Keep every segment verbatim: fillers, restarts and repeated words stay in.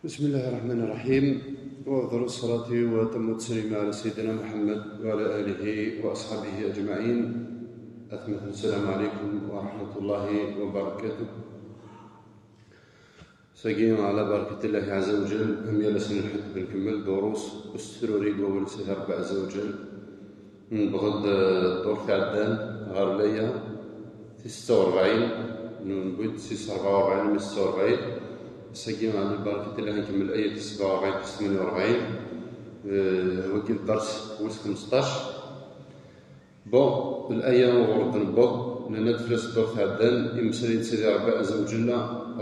بسم الله الرحمن الرحيم. وأفضل الصلاة وأتم التسليم على سيدنا محمد وعلى آله وأصحابه أجمعين. أثمة السلام عليكم ورحمة الله وبركاته. Sagi, على بركة الله عز وجل, am yal ass n lḥedd, ad nkemmel ddurus, ur s-truri deg wawal n Sidi Ṛebbi عز وجل. Newweḍ-d, eh, ddurt iɛeddan ɣer laya tis setta u rebɛin, newwi-d tis rebɛa u rebɛin mi setta u rebɛin. Ass-agi, ɛni barket Allah, nkemmel aya tis sebɛa u rebɛin, tis tmanya u rebɛin. Eh, wagi d dders wis xemseṭṭac. Bon, laya uɣur d-newweḍ, nenna-d fell-as ddurt iɛeddan, imeslay-d Sidi Ṛebbi ɛezza wa jalla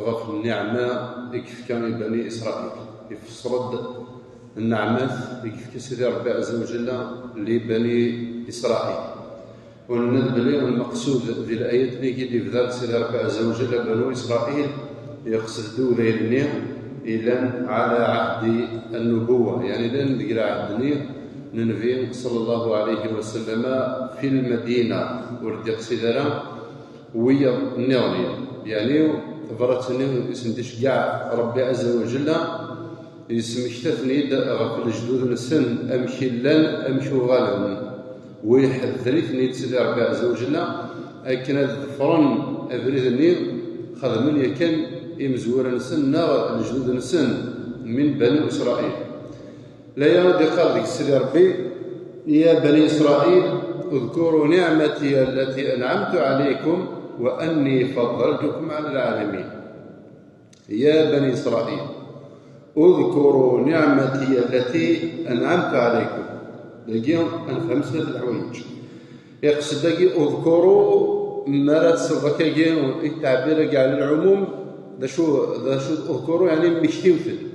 ɣef nniɛma i yefka i Bani Isṛayil. Ifṣel-d nneɛmat i yefka Sidi Ṛebbi ɛezza wa jalla li Bani Isṛayil. U nenna-d belli lmeqsud di layat-nni i d-ibder Sidi Ṛebbi ɛezza wa jalla Banu Isṛayil, yeqsed-d udayen-nni ilan ɛala ɛehdi n-nubuwa, yeɛni llan deg lɛehd-nni n Nnbi ṣalla Llahu ɛalayhi wa sallam fi Lmadina, ur d-iqsid ara wiyaḍ nniḍen, yeɛni tabrat-nni i sen-d-iceggeɛ Ṛebbi ɛezza wa jalla, yesmekta-ten-id ɣef lejdud-nsen, amek i llan, amek uɣalen. Wa iḥedder-iten-id Sidi Ṛebbi ɛezza wa jalla akken ad ḍefren abrid-nni, xedmen yakan imezwura-nsen neɣ lejdud-nsen min Bani Isṛayil. Laya ad iqqar deg Sidi Ṛebbi: يا بني إسرائيل اذكروا نعمتي التي أنعمت عليكم وأني فضلتكم على العالمين. يا بني إسرائيل اذكروا نعمتي التي أنعمت عليكم. Dagi ad nefhem snat leḥwayeǧ. Iqsed dagi اذكروا, mi ara tesleḍ akkagi i ttɛebir-agi ɛla lɛumum, d acu, d acu اذكروا, yeɛni mmektiwet-d.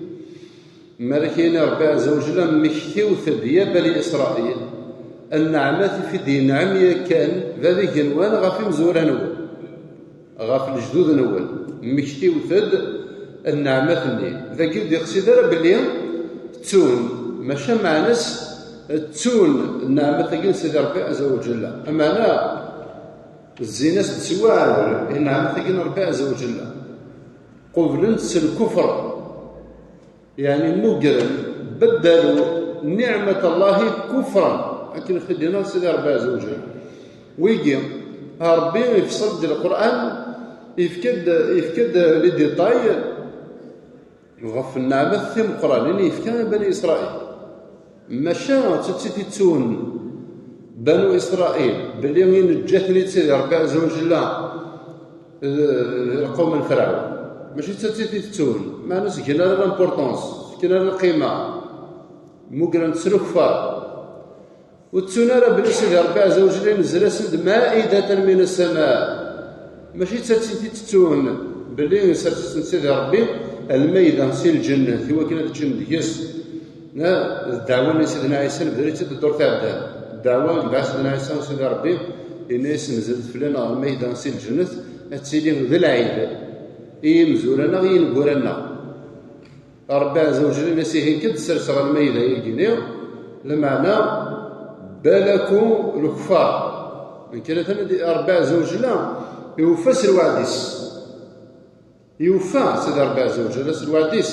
Mi ara k-yini Ṛebbi ɛezza wa jalla, mmektiwet-d, ya Bani Isṛayil, nneɛmat i f-id-yenɛem yakan bab igenwan ɣef imezwura-nwen. Ɣef lejdud-nwen, mmektiwet-d nneɛmat-nni. Dagi ur d-iqsid ara belli ttun, maca meɛna-s ttun nneɛmat-agi n Sidi Ṛebbi ɛezza wa jalla. Ameɛna, zzin-as-d s waɛrur i nneɛmat-agi n Ṛebbi ɛezza wa jalla. Qublen-tt s lkufr. Yeɛni mmugren, بدلوا نعمة الله كفرا, akken i ɣ-t-id-yenna Sidi Ṛebbi ɛezza wa jalla. Wigi, Ṛebbi ifṣel-d di Lqur'an, yefka-d, yefka-d les détails ɣef nneɛmat timeqqranin i yefka i Bani Isṛayil. Maca d ta i tt-itettun Banu Isṛayil, belli i neǧǧa-ten-id Sidi Ṛebbi ɛezza wa jalla, d, d lqawm n Ferɛun. Mačči d ta i tt-itettun, meɛna ur s-gin ara l'importance, ur s-gin ara lqima, mmugren-tt s lekfar. Ur ttun ara belli Sidi Ṛebbi ɛezza wa jalla inezzel-asen-d مائدة من السماء. Mačči d ta i tt-itettun belli isers-asen-d Sidi Ṛebbi lmayda si lǧennet i wakken ad ččen deg-s. Na, d ddeɛwa-nni n Sidna Ɛisa, nebder-itt-id ddurt iɛeddan. Ddeɛwa i yebɛa Sidna Ɛisa i Sidi Ṛebbi, yenna-yasen: "Nzlet fell-aneɣ lmayda si lǧennet, ad tili d lɛid i yimezwura-nneɣ, i yineggura-nneɣ." Ṛebbi ɛezza wa jalla yenna-as: "Ihi nekk ad d-sserseɣ lmayda-agi-nni", lameɛna balaku lekfar. Nekk atan, Ṛebbi ɛezza wa jalla iwfa s lweɛd-is. Yufa Sidi Ṛebbi ɛezza wa jalla s lweɛd-is.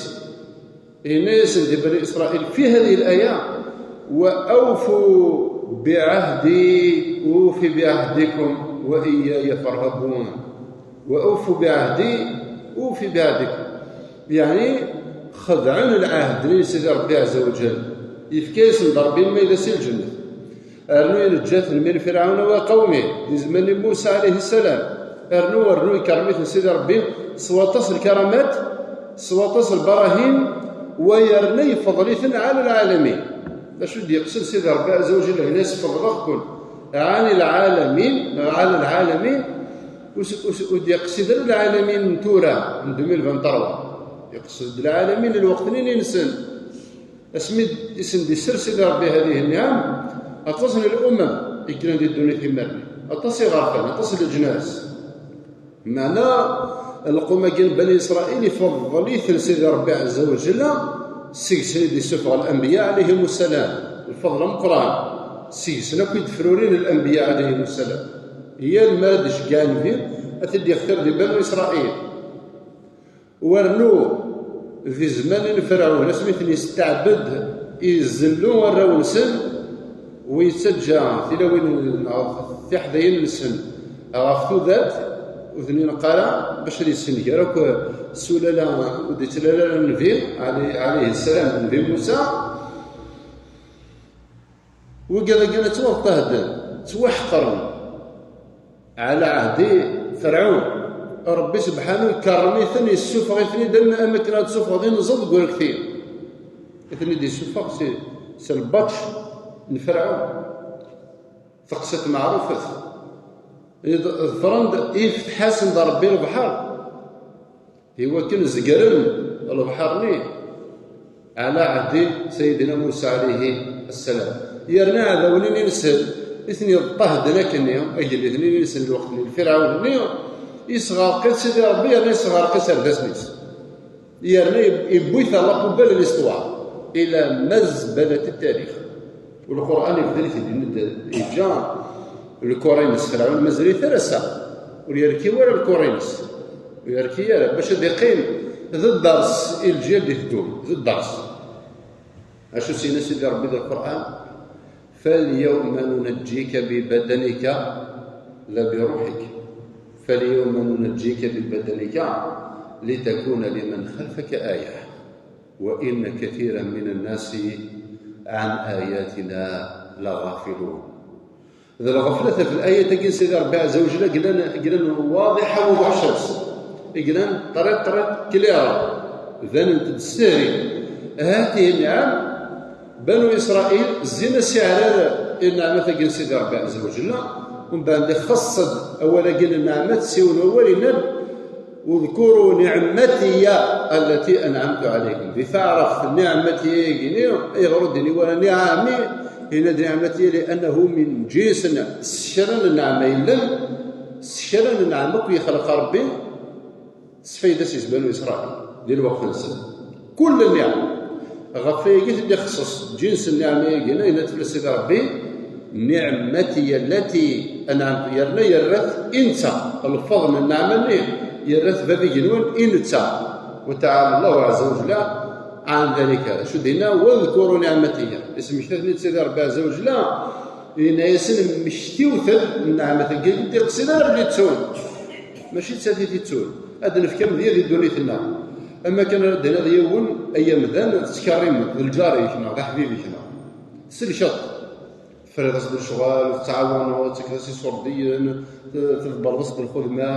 Yenna-yasen-d i Bani Isṛayil fi هذه الآية: "وأوفوا بعهدي أوف بعهدكم وإياي فارهبون. وأوفوا بعهدي أوف بعهدكم." Yeɛni, xedɛen lɛahd-nni n Sidi Ṛebbi ɛezza wa jalla. Yefka-yasen-d Ṛebbi lmayda si lǧennet. Rnu ineǧǧa-ten min Firɛun wa qawmih, di zzman n Musa ɛalayhi ssalam. Rnu, rnu ikerrem-iten Sidi Ṛebbi s waṭas n lkaramat, s waṭas n lbarahin, wa yerna yefḍel-iten ɛala lɛalamin. D acu i d-yeqsed Sidi Ṛebbi ɛezza wa jalla, yenna-yas: "Feḍleɣ-ken ɛala lɛalamin", neɣ ɛala lɛalamin, ur s-, ur s-, ur d-yeqsid ara lɛalamin n tura, n deux mille vingt-trois. Yeqsed-d lɛalamin n lweqt-nni-nsen. Asmi i sen-d-isers Sidi Ṛebbi hadihi nniɛam, aṭas n lumam i yellan di ddunit imir-nni, aṭas iɣerfan, aṭas n leǧnas. Meɛna, lqum-agi n Bani Isṛayil, ifeḍl-iten Sidi Ṛebbi ɛezza wa jalla, seg-sen i d-issufeɣ lanbiya ɛalayhim ssalam, lfeḍl ameqqran, seg-sen akk i d-frurin lanbiya ɛalayhim ssalam. Yal mi ara d-iceggeɛ nnbi, ad t-id-yextir di Banu Isṛayil. Wernu, Di zzman n Ferɛun, asmi ten-yesteɛbed, izellu arraw-nsen, u yettaǧǧa tilawin neɣ tiḥdayin-nsen ɣef tudert, ur ten-ineqq ara, bac ad yessenger akk sulala ur d-yettlal ara nnbi, ɛli-, ɛlihi ssalam, nnbi Musa. Wigad-agi ttwaṭṭahden, ttwaḥeqren. Ɛla ɛehdi Ferɛun, Ṛebbi sebḥanu ikerrem-iten, yessufeɣ-iten-id am, am akken ad tessufɣeḍ inẓeḍ deg urekti. I ten-id-yessufeɣ si, si lbaṭc n Ferɛun. Teqsiṭ meɛrufet. Ḍefren-d, ifteḥ-asen-d Ṛebbi lebḥer. Iwakken zegren lebḥer-nni ɛla ɛehdi Sayidina Musa ɛlihi ssalam. Yerna iɛdawen-nni-nsen i ten-yeṭṭahden akkenni, agellid-nni-nsen lweqt-nni, Lfirɛun-nni, yesɣerq-it Sidi Ṛebbi, yerna yesɣerq-it ar d asmi-s. Yerna yewwi-t à la poubelle n l'histoire, ila mazbalat tarix. U Lqur'an ibda-t-id, yenna-d, yeǧǧa lkura-ines Ferɛun, mazal-it ar ass-a. Ur yerki wara lkura-ines. Ur yerki ara, bac ad iqqim d dderṣ i lǧil d-iteddun, d dderṣ. Acu s-yenna Sidi Ṛebbi di Lqur'an? فاليوم ننجيك ببدنك لا بروحك. فاليوم ننجيك ببدنك لتكون لمن خلفك آية. وإن كثيرا من الناس عن آياتنا لغافلون. D lɣeflat ɣef layat-agi n Sidi Ṛebbi Ɛezza wa Jella, glan, glan waḍiḥa wuḍuḥ ccams. Glan ṭriṭ, ṭriṭ, clair. Banent-d s tehri. Hatihi nniɛam, Banu Isṛayil zzin asiɛrar i nneɛmat-agi n Sidi Ṛebbi Ɛezza wa Jella. Umbeɛd ixeṣṣ-d awal-agi n nneɛmat s yiwen wawal, yenna-d: اذكروا نعمتي التي أنعمت عليكم. Di taɛrabt, niɛmati-agi-ni, ayɣer ur d-yenni wara niɛami? Yenna-d niɛmati li'annahu min jinsin, s kra n nneɛma yellan, s kra n nneɛma akk yexleq Ṛebbi, s fayda-s i Banu Isṛayil, di lweqt-nsen. Kul nniɛma. Ɣef wayagi i ten-ixṣṣeṣ, ǧins n nniɛma-agi, yenna-d fell-as Sidi Ṛebbi: نعمتي التي أنعمت, yerna yerra-t i netta, lfeḍl n nneɛma-nni, yerra-t bab igenwan i netta. وتعالى الله عز وجل عن ذلك. Acu d-yenna? واذكروا نعمتي. Ismekta-ten-id Sidi Ṛebbi Ɛezza wa Jella, yenna-yasen: mmektiwet-d nneɛmat-agi, ur d-iqsid ara belli ttun. Mačči d tati i ttun. Ad d-nefk amedya di ddunit-nneɣ. Am akken ara d-tiniḍ yiwen, ay amdan, tettkerrimeḍ d lǧar-ik neɣ d aḥbib-ik neɣ. Tselkeḍ. Tefriḍ-as-d lecɣal, tettɛawaneḍ, tekkeḍ-as iṣurdiyen, t-, tḍebbreḍ-as-d lxedma,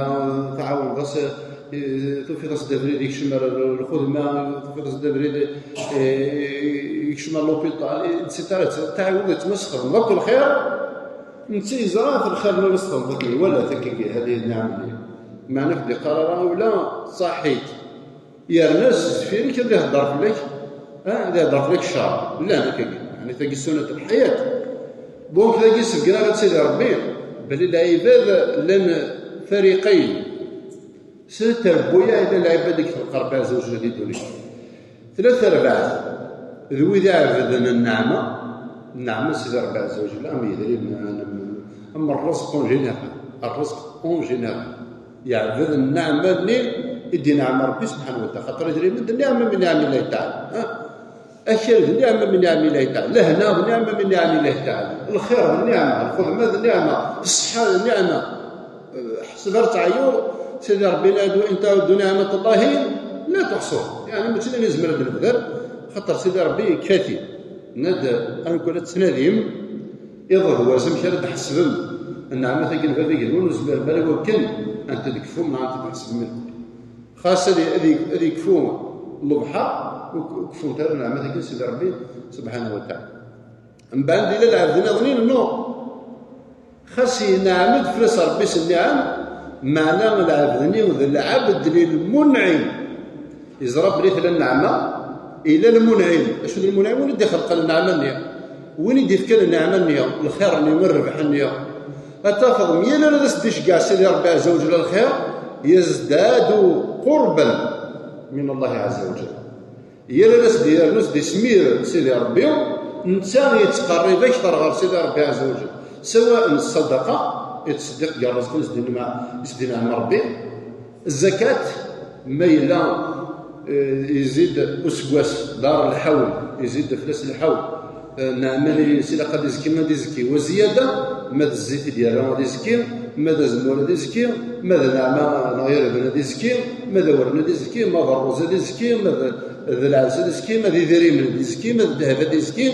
tɛawaneḍ-as, eh, tufiḍ-as-d abrid ikcem ar lxedma, tufiḍ-as-d abrid, eh, ikcem ar l'hôpital, et cetera, et cetera. Tɛiwneḍ, yettmesxer akk lxir, netta yeẓra ɣef lxir-nni ara s-txedmeḍ akken iwala-t akka, hadi nniɛma-nni. Meɛna ur d-iqqar ara ula ṣaḥit. Yerna s deffir-ik ad ihedder fell-ak, ah, ad ihedder fell-ak ccer. Llan akkagi. Yeɛni tagi sunat lḥayat. Donc tagi sebgen-aɣ-d Sidi Ṛebbi belli lɛibad llan fariqayn. S trebbuyaɛ i llan lɛibad i yexleq Ṛebbi Ɛezza wa Jalla di ddunit. Tella terbaɛt d wid iɛebden nneɛma, nneɛma n Sidi Ṛebbi Ɛezza wa Jalla, am yedrimen, am, am ṛṛezq en général, ṛṛezq en général. Yeɛbed nneɛma-nni i d-inɛem Ṛebbi subḥanahu wa taɛala. Xaṭer idrimen d nniɛma min niɛam Illah taɛala. Ha? Akal d nniɛma min niɛam Illah taɛala. Lehna d nniɛma min niɛam Illah taɛala. Lxir d nniɛma, lxedma d nniɛma, ṣṣeḥḥa d nniɛma. Ḥseb ar teɛyuḍ, Sidi Ṛebbi yenna-d: وإن تعدوا نعمة الله لا تحصوها. Yeɛni mačči d ayen nezmer ad nebder, xaṭer Sidi Ṛebbi yekfa-t-id. Yenna-d: ad nekkun ad tettnadim, iḍ d wass, amek ara d-tḥesbem nneɛmat-agi n Baba Igenwan, ur tezmirem ara i wakken ad tent-id-tekfum neɣ ad tent-id-tḥesbem i nekkni. Xas ad, ad, ad yekfu lebḥer, ur k-, ur kfunt ara nneɛmat-agi n Sidi Ṛebbi subḥanahu wa taɛala. Mbeɛd yella lɛebd nniḍen, innu. Xas yenɛem-d fell-as Ṛebbi s nniɛam, meɛna lɛebd-nni d lɛebd lilmunɛim. Yeẓra belli tella nneɛma, yella lmunɛim. Acu d lmunɛim? Win i d-ixelqen nneɛma-nni, win i d-ifkan nneɛma-nni, lxir-nni, rrbeḥ-nni. Ad tafeḍ mi yal ara d as-d-iceggeɛ Sidi Ṛebbi ɛezza wa jell lxir, يزداد قربا من الله عز وجل. Yal ara s-d-yernu s-d-ismir Sidi Ṛebbi, netta yettqerrib akteṛ ɣer Sidi Ṛebbi ɛezza wa jell. Sawaء n ṣṣadaqa, yettṣeddiq deg ṛṛezq i s-d-inɛem, i s-d-inɛem Ṛebbi, zzakat, ma yella Eh, yezzi-d useggas, dar lḥawl, yezzi-d fell-as lḥawl. Eh, nneɛma-nni-ines ilaq ad izki, ad izki. Wa ziyada, ma d zzit i d-yerra ad izki, ma d azemmur ad izki, ma d nneɛma neɣ irden ad izki, ma d awren ad izki, ma d ṛṛuz ad izki, ma d, d lɛez ad izki, ma d idrimen ad izki, ma d ddheb ad izki.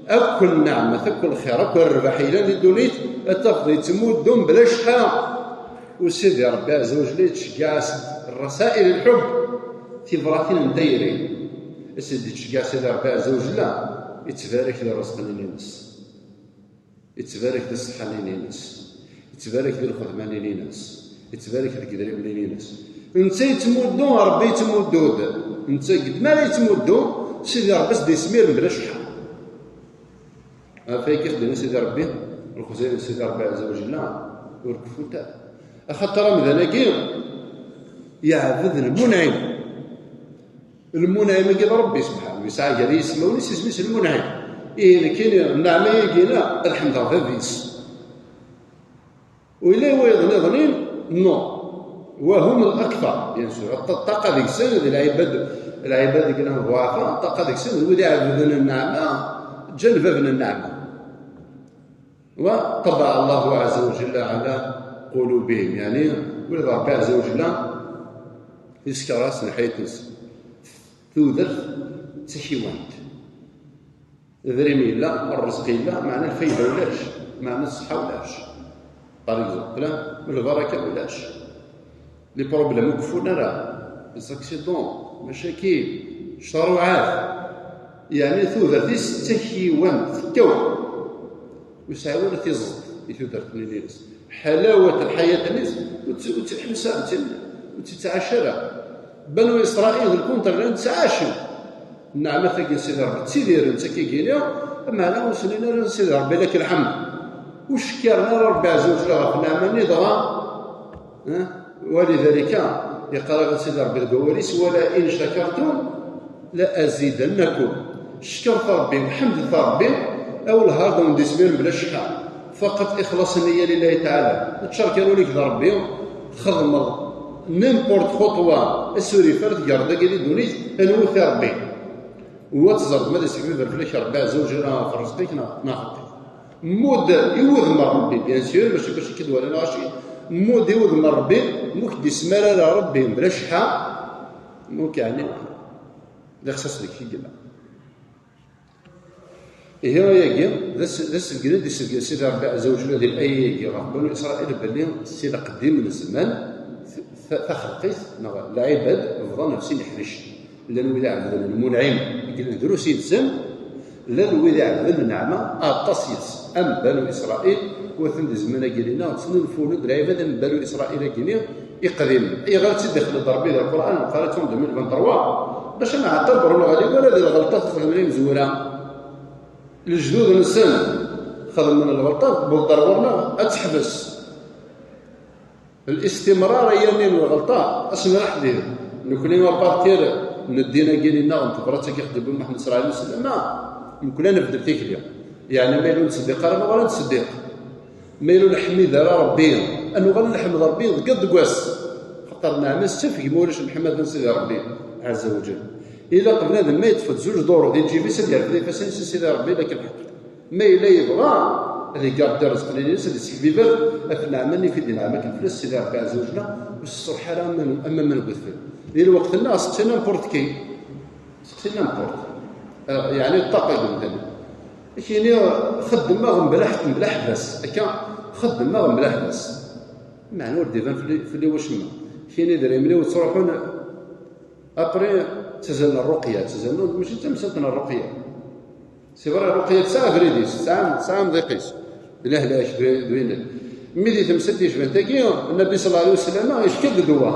Akk nneɛma, akk lxir, akk rrbeḥ yellan di ddunit, ad tafeḍ yettmuddu mebla cceḥḥa. U Sidi Ṛebbi Ɛezza wa Jella yettceggiɛ-as-d rasail lḥubb, tibratin n tayri. As-d yettceggiɛ Sidi Ṛebbi Ɛezza wa Jella, yettbarek di ṛṛezq-nni-ines, yettbarek di ṣṣeḥḥa-nni-ines, yettbarek di lxedma-nni-ines, yettbarek deg idrimen-nni-ines. Netta yettmuddu, Ṛebbi yettmuddu-d. Netta deg mi ara yettmuddu, Sidi Ṛebbi as-d-yesmir mebla cceḥḥa. Ɣef wayagi i s-d-yenna Sidi Ṛebbi, lxezayel n Sidi Ṛebbi Ɛezza wa Jella ur keffunt ara. Axaṭer amdan-agi yeɛbed lmunɛim. Lmunɛim-agi d Ṛebbi subḥanahu, yesɛa gar yismawen-is isem-is lmunɛim. Ihi nekkini nneɛma-agi-ina ad ḥemdeɣ bab-is. U yella wayeḍ niḍnin, non. Wa hum l-akthar, bien sûr. Ṭṭaqa deg-sen, d lɛibad, lɛibad deg lehduɛafa, ṭṭaqa deg-sen, d wid iɛebden nneɛma, ǧǧan bab n nneɛma. Wa ṭabaɛ Allahu ɛezza wa jalla ɛala qulubihim, yeɛni, wid Ṛebbi ɛezza wa jalla yeskeṛ-asen lḥayat-nsen. Tudert d takiwant. Idrimen yella, ṛṛezq yella, meɛna lfayda ulac, meɛna ṣṣeḥḥa ulac. Par exemple, lbaraka ulac. Les problèmes ur keffun ara, les accidents, macaki, ccaruɛat. Yeɛni tudert-is d takiwant, tekkaw. Ur yesɛi ara tiẓeḍt i tudert-nni-ines. Ḥalawat lḥayat-nni-s, ur tt-, ur tt-iḥess ara, ur tt-, ur tt-ittɛac ara. Banu Isṛayil, d lkuntra, llan ttɛacen. Nneɛmat-agi n Sidi Ṛebbi, ttidiren, ttakigini, meɛna ur snin ara Sidi Ṛebbi, lak lḥemd. Ur cekkiren ara Ṛebbi ɛezza wa jalla ɣef nneɛma-nni, dɣa, eh, walidalika, yeqqar-aɣ-d Sidi Ṛebbi deg wawal-is, "Wala in cakartum la azidannakum." Cekkret Ṛebbi, ḥemdet Ṛebbi, awelleh ad wen-d-ismir mebla cceḥḥa. Faqat ixlaṣ nniya lillahi taɛala. Ččar kan ul-ik d Ṛebbi, txedmeḍ n'importe xutwa asurif ara tgerḍ dagi di ddunit, anwa-t i Ṛebbi? U ad teẓreḍ ma d iseḥbiber fell-ak Ṛebbi ɛezza wa jalla ɣef ṛṛezq-ik neɣ, neɣ xaṭi. Mmudd i wudem n Ṛebbi, bien sûr, mačči bac akka d-walan lɣaci. Mmudd i wudem n Ṛebbi, ma ur k-d-ismar ara Ṛebbi mebla cceḥḥa, donc, yeɛni, d ixṣaṣ deg-k i yella. Ihi ayagi, d as-, d asebgen i d-isebgen Sidi Ṛebbi ɛezza wa jalla di laya-agi ɣef Banu Isṛayil, belli si leqdim n zzman, t-, t-, taxelqit, neɣ lɛibad, bḍan ɣef sin iḥricen. Llan wid iɛebden lmunɛim, i yellan drus yid-sen, llan wid iɛebden nneɛma, aṭas yid-sen. Am Banu Isṛayil, u atan di zzman-agi-nni, ttnulfun-d lɛibad am Banu Isṛayil-agi-nni iqdimen. Ayɣer i tt-id-ixleḍ Ṛebbi di Lqur'an, neqqar-itt en deux mille vingt-trois, bac ad nɛeṭṭel ɣer uneɣli, wala di lɣelṭat xedmen imezwura. Lejdud-nsen xedmen lɣelṭa, tewweḍ-d ar ɣur-neɣ, ad teḥbes. Listimrar ay-nni n lɣelṭa, ad s-nraḥ did. Nekni, à partir n ddin-agi-nneɣ, n tebrat-agi i ɣ-d-yewwi Muḥemmed ṣalla Llahu ɛalayhi wa sallam, nekni ad nbeddel tikli. Yeɛni, ma yella ur nettseddiq ara, nuɣal ad nettseddiq. Ma yella ur neḥmid ara Ṛebbi, ad nuɣal ad neḥmed Ṛebbi deg yiḍ deg wass. Xaṭer nneɛma-s ttafeg ma ulac nḥemmad Sidi Ṛebbi ɛezza wa jall. Ilaq bnadem ma yeṭṭef-d zuǧ duṛu di lǧib-is, ad yerfed ifassen-is i Sidi Ṛebbi, lak lḥeqq. Ma yella yebɣa ad igardi ṛṛezq-nni-ines, ad iseḥbiber ɣef nneɛma-nni i d-inɛem akken fell-as Sidi Ṛebbi ɛezza wa jall, ur s-iṣṣuṛḥ ara am, am aman n wedfel. Di lweqt-nneɣ, seqsi n'importe qui. Seqsi n'importe. Eh, yeɛni ṭṭaqa deg umdan. Ad k-yini, xeddem-aɣ mebla ḥ-, mebla ḥbas. Akka, xeddem-aɣ mebla ḥbas. Meɛna ur d-iban fell-i, fell-i wacemma. Ad k-yini, idrimen-iw ttruḥun, après, ttazalen ṛṛuqya, ttazalen, mačči d tamsalt n ṛṛuqya. C'est vrai, ṛṛuqya tesɛa abrid-is, tesɛa, tesɛa amḍiq-is. D lehlak, d, d winna. Mi di temsalt yecban tagi, Nnbi ṣalla Llahu ɛalayhi wa sallam yefka-d ddwa.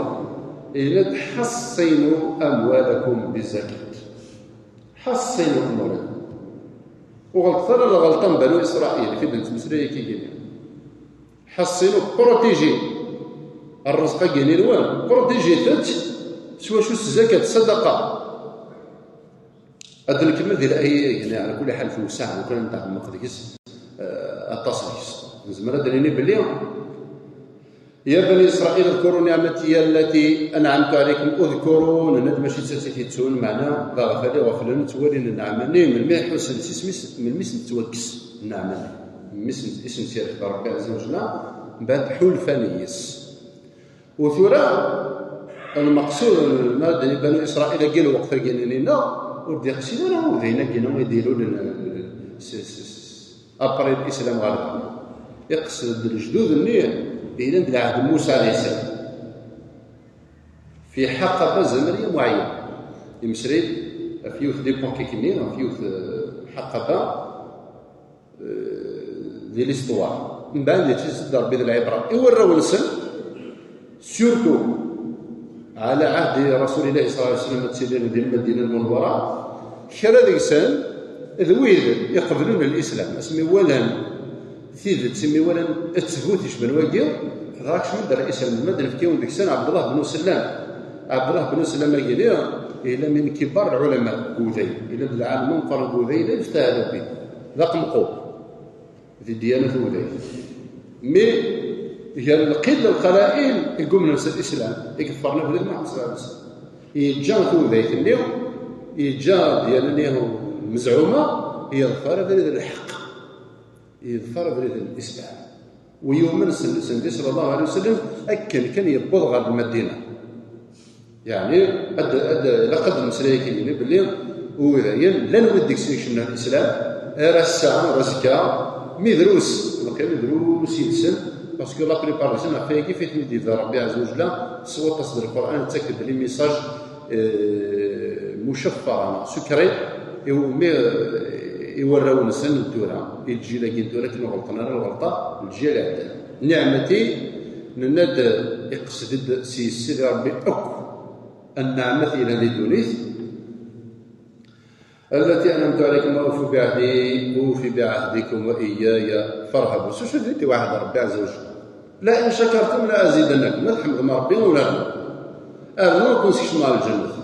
Yenna-d, "Ḥeṣṣinu amwalakum bizzakat." Ḥeṣṣinu amwalakum. Ur ɣelṭet ara lɣelṭa n Banu Isṛayil, i d-nettmeslay akka-agi. Ḥeṣṣinu, protégé. Ṛṛezq-agi-nni-nwen, protégé-t s wacu? S zzakat, ṣṣadaqa. Ad nkemmel di laya-agi, ɛla kulli ḥal tewseɛ, lukan ad nɛemmeq deg-s, eh, aṭas deg-s. Nezmer ad d-nini belli يا بني إسرائيل اذكروا نعمتي التي أنعمت عليكم. اذكروا, nenna-d mačči d ta i t-yettun, meɛna d aɣfal i ɣeflen, ttwalin nneɛma-nni, melmi ḥussen s isem-is, melmi sen-tettwakkes nneɛma-nni. Melmi sen-, i sen-tt-yerfed Ṛebbi Ɛezza wa Jalla, mbeɛd ḥulfan yes. U tura, lmeqsud, ma d Banu Isṛayil-agi, lweqt-agi-nni-nneɣ, ur d-iqsid ara udayen-agi-nni i d-ilulen, eh, s, s, s, après l'islam ɣer da. Iqsed-d lejdud-nni yellan d lɛehd n Musa alayhi ssalam. Fi Ḥaqaba zamaniya muɛeyyana. Imesrid ɣef yiwet l'époque-agi-nni, ɣef yiwet, eh, Ḥaqaba, eh, di l'histoire. Mbeɛd yettized Ṛebbi d lɛibra i warraw-nsen, surtout ɛla ɛahdi Rasulillah ṣalla Llahu ɛalayhi wa sallam, ad ttilin di Lmadina Lmunawwara, kra deg-sen d wid iqeblen l'islam, asmi walan tidet, imi walan ttbut icban wagi, dɣa kecmen-d ar l'islam, ma d-nefk yiwen deg-sen Ɛebdellah ben Sellam. Ɛebdellah ben Sellam-agi-nni yella min kibar lɛulama n wuday, yella d lɛalem ameqqran n wuday, la yuftah ala bi, d aqemqu di ddiyana tudayt. Mi gar lqilla lqalail i yumnen s l'islam, i yeḍfren abrid Muḥemmed ṣalla Llahu ɛalayhi wa sallam, yeǧǧa tudayt-nni, yeǧǧa ddiyana-nni mezɛuma, yeḍfer abrid n lḥeqq, yeḍfer abrid n l'islam. U yumen s, s Nnbi ṣalla Llahu ɛalayhi wa sallam akken kan yewweḍ ɣer Lmadina. Yeɛni, ad, ad, ilaq ad nemmeslay akkin-nni belli udayen, llan wid deg-sen ikecmen l'islam, ar ass-a, ar azekka, mi drus, lqim drus yid-sen, parce que la plupart deg-sen, ɣef wayagi, fit mi d-yebda Ṛebbi Ɛezza wa Jalla, s waṭas d Lqur'an, yettak-d les messages, eh, muceffara, neɣ secret, i umi, eh, i warraw-nsen n tura, i lǧil-agi n tura, akken ur ɣelṭen ara lɣelṭa n lǧil iɛeddan. Niɛmati, nenna-d, iqsed-d s yes Sidi Ṛebbi akk nneɛmat yellan di ddunit. التي أنعمت عليكم وأوفوا بعهدي أوف بعهدكم وإياي فارهبون. S wacu i d-iwɛed Ṛebbi Ɛezza wa Jalla? لئن شكرتم لأزيدنكم. Ma tḥemdem Ṛebbi, ula rnu. Rnu ad ken-sekcem ɣer lǧennet.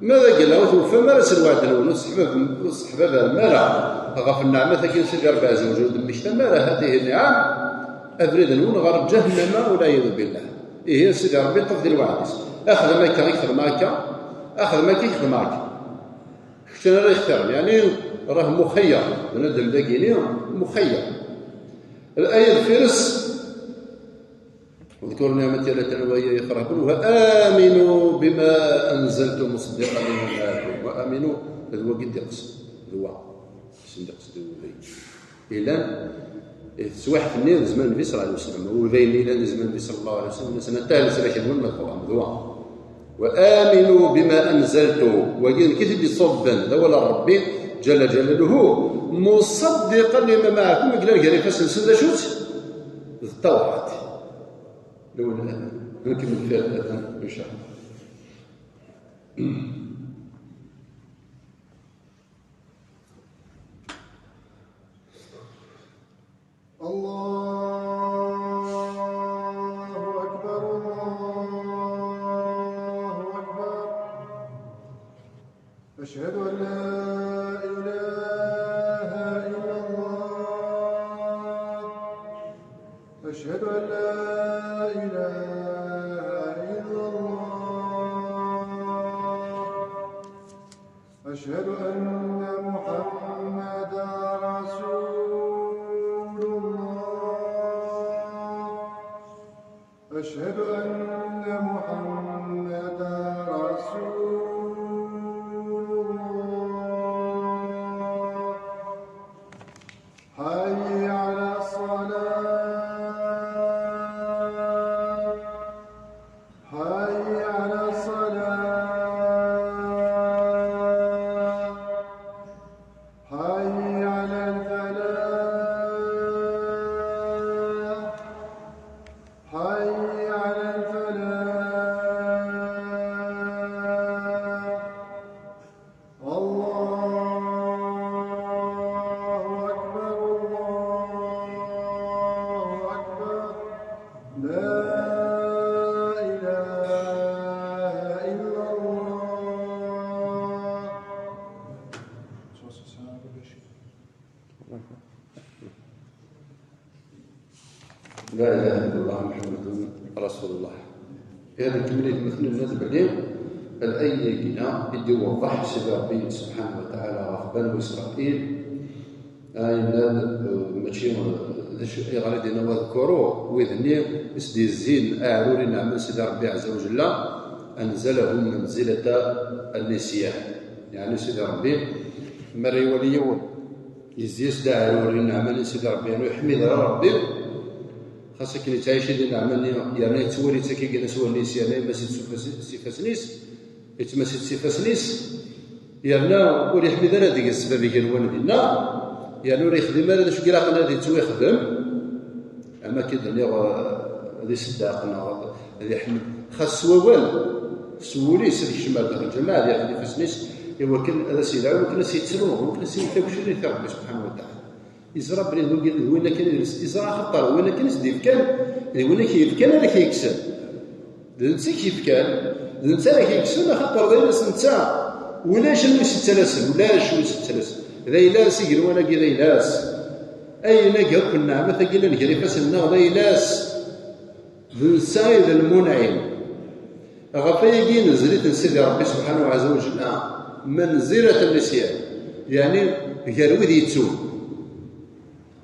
Ma d agella ur twufam ara s lweɛd-nwen, ur tesseḥbabem, ur tesseḥbabem ara ɣef nneɛmat-agi n Sidi Ṛebbi Ɛezza wa Jalla, ur d-temmektam ara هذه النعم, abrid-nwen ɣer ǧahennama, والعياذ بالله. Ihi, Sidi Ṛebbi yeṭṭef di lweɛd-is. Axdem akka, i xedmeɣ akka, axdem akka, i xedmeɣ akka. Kečč ara yextiren, yeɛni, rah muxeyyer, bnadem dagini, muxeyyer. Laya deffir-s, اذكروا نعمتي التي أنعمت عليكم وإياي فارهبون وآمنوا بما أنزلت مصدقا لما معكم. وآمنوا, d wagi i d-iqsed, d wa. Isem d-iqsed d uday. Ilan, eh, teswiḥt-nni d zzman Nnbi ṣalla Llahu ɛalayhi wa sallam. Udayen ilan di zzman Nnbi ṣalla Llahu ɛalayhi wa sallam, nnan-asen, atah leslak-nwen ma tebɣam, d wa. وآمنوا بما أنزلت. Wagi d nekk i t-id-iṣubben, d awal n Ṛebbi, ǧalla ǧalaluhu, مصدقا لما معكم, i yellan gar ifassen-nsen d acu-tt? D Tawrat. Lawan, ad nkemmel fir tlata, in ca Allah. الله أكبر، الله أكبر. أشهد أن لا إله إلا الله. أشهد أن لا إله إلا الله. أشهد أن محمدا رسول الله. أشهد أن محمدا رسول الله. حي على الصلاة. حي على الصلاة. حي على الفلاح. حي على لا إله إلا الله محمد رسول الله. هذا كملت مثل الناس بلي الآية هنا يدي وضح سيدي ربي سبحانه وتعالى غف بنو إسرائيل. آه، إن، آه، ماشي، آه، ذا شيء غير دينا واذكروا وذني إس دي الزين أعروري نعمل سيدي ربي عز وجل أنزلهم منزلة النسيان. يعني سيدي ربي مري وليون يزيس داعي ورينا عمل سيدي ربي، يعني يحمد راه ربي. خاصك كي تعيش دينا عمل، يعني تولي تاكي كنا سوى نيس، يعني ما سيت سوفا سيفا سنيس، يتما سيت سيفا سنيس. يعني ولي يحمد راه ديك السبب يجي نوان دينا. يعني وري يخدم هذا شو كي راقنا هذه تو يخدم. أما كي دنيا غ-، هذه سداقنا غ-، هذه حمد. خاص ووال. سولي سيدي الشمال داخل الجماعة ديال هذه فسنيس. إوا كان هذا سيدي، وكان سيتسلم، وكان سيتاكشري تاع ربي سبحانه وتعالى. يزرع بلي هو قال وين كان يجلس، يزرع خطر وين كان يسدي كان، وين كيف كان هذا كيكسب. د نتا كيف كان، د نتا راه كيكسب خطر داير نتا. ولا شنو يستلسل، ولا شنو يستلسل. ذا يلاس يقول وانا كذا يلاس. أين جاكم النعمة تقول لنا جري فسلنا ذا يلاس. ذو السعي ذا المنعم. غف أيقين نزلت سيدي ربي سبحانه عز وجل منزلة النسيان. يعني غير وذي يتسون.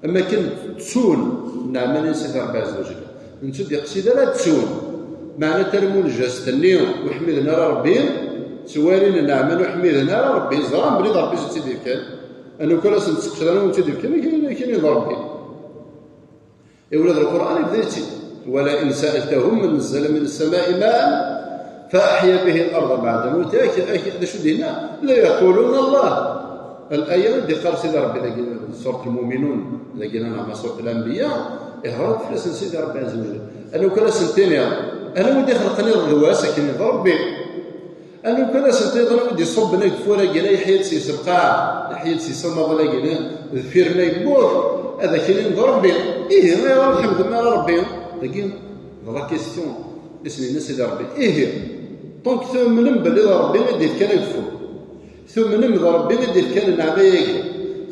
أما كان تسون نعمل سيدي ربي عز وجل. نتو دي قصيدة لا تسون. معنى ترمون جاستني وحمدنا ربي. سوالين نعمل وحمدنا ربي. زرام بلي ربي زتي كان. أنا كل سنة تقصد أنا وانت دي كان، كان، كان ربي. يولد القرآن يبدا يتي: "ولئن سألتهم من نزل من السماء ماء فأحيا به الأرض بعد موتها". أك-، أك-، هذا شو دينا؟ "ليقولون الله". الآية اللي قال سيدي ربي ذاك سورة المؤمنون، ذاك أنا مع سورة الأنبياء، إهرب فلسن سيدي ربي عز وجل. أنا وكان سنتين يا، أنا ودي خلقني الغواس كني ربي. أنا كان سنتيض أنا ودي صب نقفورة قال يحيى سيس القاع، يحيى سيس الماضي قال: "ذفير ما يموت، هذا كاين ضربي". إيه، ما يروح الحمد لله ربي. لكن لا كيستيون، اسمي الناس إذا ربي. إيه، دونك تؤمن باللي ربي ما يدير كان يكفو. تؤمن بربي ما يدير كان نعمة.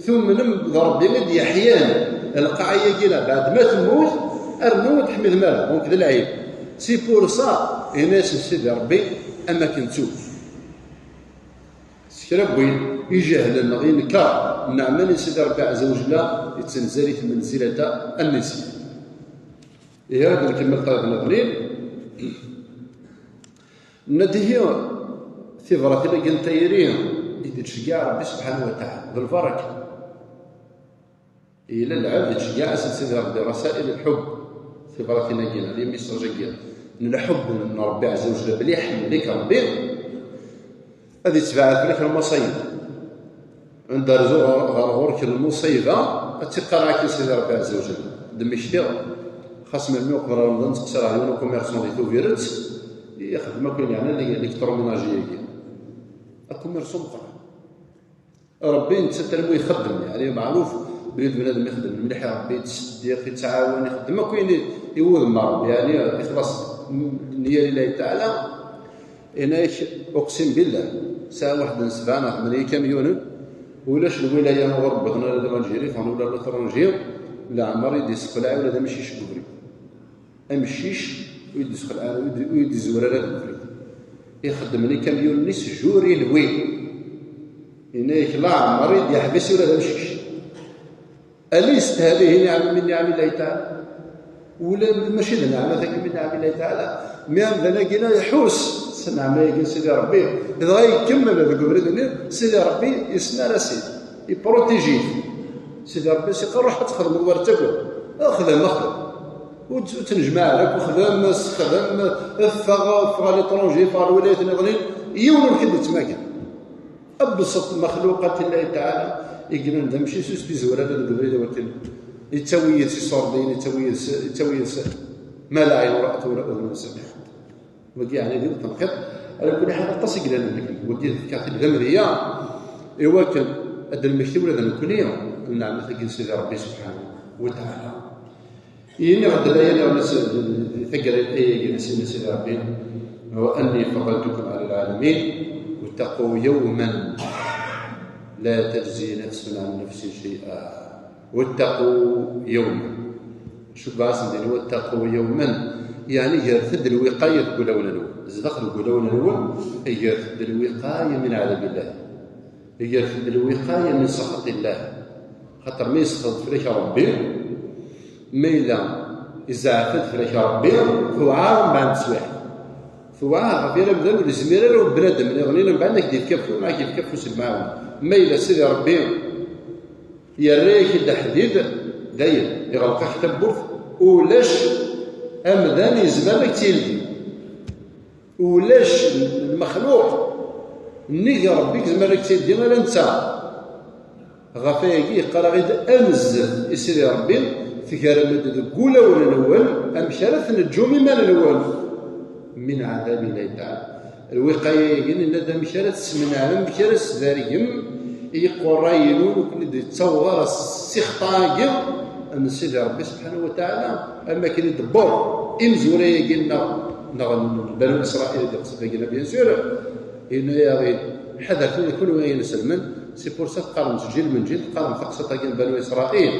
تؤمن بربي ما يدير يحيان. القاعية كينا بعد ما تموت، أرنو تحمد مال. دونك ذا العيب. سي بور سا، هنا اسم سيدي ربي، أما كنتو. سكرا بوين، يجهل النغي نكا. نعمل سيدي ربي عز وجل، يتنزل في منزلة النسي. إيه، هذا نكمل طلب الأغنين. ندهي ثبرة لقن تيري، يدي تشجع ربي سبحانه وتعالى بالبركة. إلا العبد تشجع أسد سيدي ربي رسائل الحب. ثبرة لقن، لي ميساج قال. من الحب من ربي عز وجل، بلي يحملك ربي. هذه تبعث لك المصايب. عند رزق غرغور كل المصيبة، تقرا كي سيدي ربي عز وجل. دمشتي خاص من ميوق رمضان تقصر على كوميرسون دي توفيرت، يخدم كاين يعني لي الكتروميناجي. الكوميرسون قرا. ربي انت تلمو يخدم، يعني معروف بلي بنادم يخدم مليح، ربي يتصدق، يتعاون، يخدم كاين يوذ مع ربي، يعني يخلص النية لله تعالى. إناك أقسم بالله، ساعة واحد من سبعة ناغ من كاميون، ولاش الولاية نغرب بغنا لا دمانجيري، فان ولا لترونجي، لا عمر يدي سقلاع ولا دمشي شبوبري. أمشيش ويدي سقلاع ويدي، ويدي زورا لا دمشي. يخدم لي كاميون نيس جوري لوي. إناك لا عمر يدي يحبس ولا دمشيش. أليست هذه نعمة من نعم الله تعالى؟ ولا ماشي د نعمة ثاني من نعم الله تعالى؟ مي أمذان أكينا يحوس سنعمة يجي سيدي ربي، إذا يكمل هذاك البريد سيدي ربي يسنى راسي، يبروتيجي. سيدي ربي سيقول: "روح تخدم الورد تاكل". اخدم، اخدم. وت-، وتنجمع لك وخدم، خدم، افغ، افغ ليترونجي، افغ الولايات الأخرين، يون الكل يتماكن. أبسط مخلوقات الله تعالى يقولون ده ماشي سوس دي زورة، هذا القبيلة ولكن يتسوي سي صوردين، يتسوي س-، يتسوي س-، ما لا عين رأت ولا أذن سمعت. وقي يعني دي التنقيط. على كل حال، التصق لنا لكن ودي كانت الذنب هي، إوا كان هذا المكتوب ولا ذا نكونية، نعم، مثل سيدي ربي سبحانه وتعالى. إني غد لا ينام تقرأ الآية سيدنا سيدي ربي: "وأني فضلتكم على العالمين، واتقوا يوما لا تجزي نفس عن نفس شيئا، واتقوا يوما". Cubba-asen din, wattaqu yawman, yeɛni gret-d lwiqaya deg wulawen-nwen. Zdax deg wulawen-nwen, gret-d lwiqaya min ɛadabillah. Gret-d lwiqaya min saxatillah. Xaṭer ma yesxeḍ fell-ak Ṛebbi, ma yella izeɛɛef-d fell-ak Ṛebbi, tewɛaṛ mbeɛd teswiɛt. Tewɛaṛ ɣef yal amdan, ur yezmir ara bnadem niḍen, mbeɛd ad k-d-yefk afus, ad k-yefk afus n lemɛawna. Ma yella Sidi Ṛebbi yerra-yak-d aḥdid, dayen, iɣleq-ak tawwurt, ulac amdan yezmer ad k-tt-yeldi. Ulac lmexluq nnig Ṛebbi yezmer ad k-tt-yeldi ala netta. Ɣef wayagi yeqqar-aɣ-id ad nezzet i Sidi Ṛebbi, tegrem-d deg wulawen-nwen amek ara tneǧǧum iman-nwen min ɛadabillahi taɛala. Lwiqaya-agi, nenna-d amek ara tesmenɛem, amek ara tesdergem i yiqurray-inu ur ken-id-yettaweḍ ara ssixṭa-agi n Sidi Ṛebbi subḥanahu wa taɛala, am wakken i d-tewweḍ imezwura-agi-nneɣ, neɣ n Banu Isṛail i d-iqsed dagi, bien sûr, yenna-yaɣ-id, ḥadret kunwi ay inselmen, c'est pour ça teqqarem ǧil min ǧil, teqqarem taqsiṭ-agi n Banu Isṛail,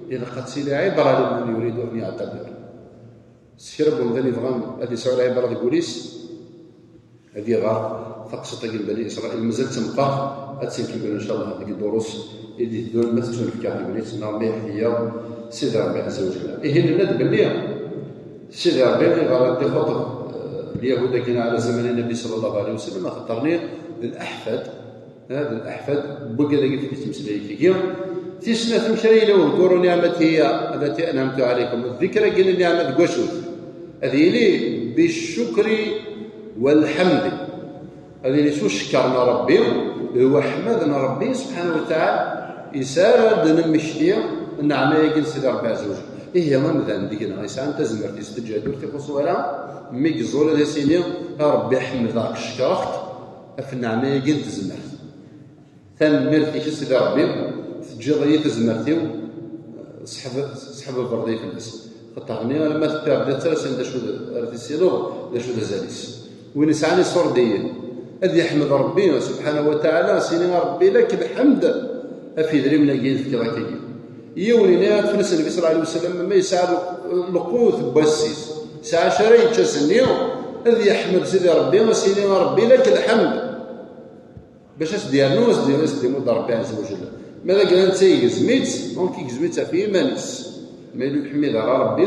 ilaq ad tili ɛibra liman yuridu an yeɛtabir. S kra n wemdan yebɣan ad yesɛu lɛibra deg wul-is, ad iɣer taqsiṭ-agi n Bani Isṛail, mazal d tameqqart, ad tt-nkemmel, in ca Allah, deg ddurus i d-iteddun, ma tettunefk-aɣ tegnit, neɣ ma yeḥya Sidi Ṛebbi Ɛezza wa Jalla. Ihi, nenna-d belli Sidi Ṛebbi, ayɣer ad d-ixuṭeb, eh, Lyahud-agi ɛla zaman Nnbi ṣalla Llahu ɛalayhi wa sallam, axaṭer-nni d leḥfad, eh, d leḥfad n wigad-agi i d-yettmeslay tigi. Tis snat, amek ara yili udkuru niɛmati allati anɛamtu ɛalaykum, dikr-agi n nniɛma deg wacu? Ad yili biccukri walḥemdi. Ad yili s ucekker n Ṛebbi, d weḥmad n Ṛebbi subḥanahu wa taɛala, yesɛa ara d-nemmekti nneɛma-agi n Sidi Ṛebbi Ɛezza wa Jalla. Ihi amdan deg-neɣ yesɛan tazmert-is teǧhed ur t-ixuṣṣ wara, mi yeẓẓul ad as-yini, a Ṛebbi ḥemdeɣ-k, cekkreɣ-k ɣef nneɛma-agi n tezmert. Tanemmirt-ik a Sidi Ṛebbi, teǧǧiḍ-iyi tazmert-iw, seḥb-, seḥbebreḍ-iyi fell-as. Xaṭer-nni arma tperdiḍ-tt ara s-, d acu d, ara tissineḍ d acu d azal-is. Win yesɛan iṣurdiyen, ad yeḥmed Ṛebbi subḥanahu wa taɛala, s-yini a Ṛebbi lak lḥemd ɣef yedrimen-agi i d-tefkiḍ akkagi. Yiwen yenna-yas fell-as Nnbi ṣalla Llahu ɛalayhi wa sallam, ma yesɛa lqut n wass-is, yesɛa acu ara yečč ass-nni, ad yeḥmed Sidi Ṛebbi, ad s-yini a Ṛebbi lak lḥemd. Bac ad s-d-yernu, ad s-d-, ad s-d-imudd Ṛebbi ɛezza wa jalla. Ma d agla netta yegzem-itt, donc yegzem-itt ɣef yiman-is. Ma yella ur yeḥmid ara Ṛebbi,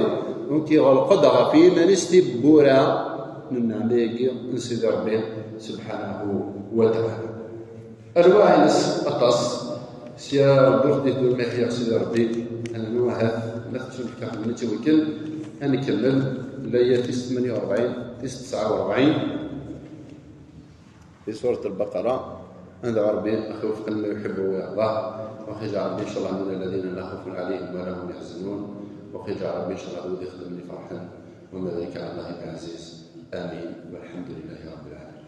donc yeɣleq-d ɣef yiman-is tiwwura n nneɛma-agi n Sidi Ṛebbi subḥanahu wa taɛala. Anwaɛ-ines aṭas, sya Ṛebbi ur t-id-ur ma iḥya Sidi Ṛebbi, annu ahat ma tettunefk-aɣ-d netta i wakken ad nkemmel layat tis tmenya u rebɛin, tis tesɛa u rebɛin. في سورة البقرة. عند ربي أخي وفق ما يحب ويرضاه، وأخي جعل ربي إن شاء الله من الذين لا خوف عليهم ولا هم يحزنون، وأخي جعل ربي إن شاء الله ودي يخدمني فرحا، وما ذلك على الله بعزيز. آمين، والحمد لله رب العالمين.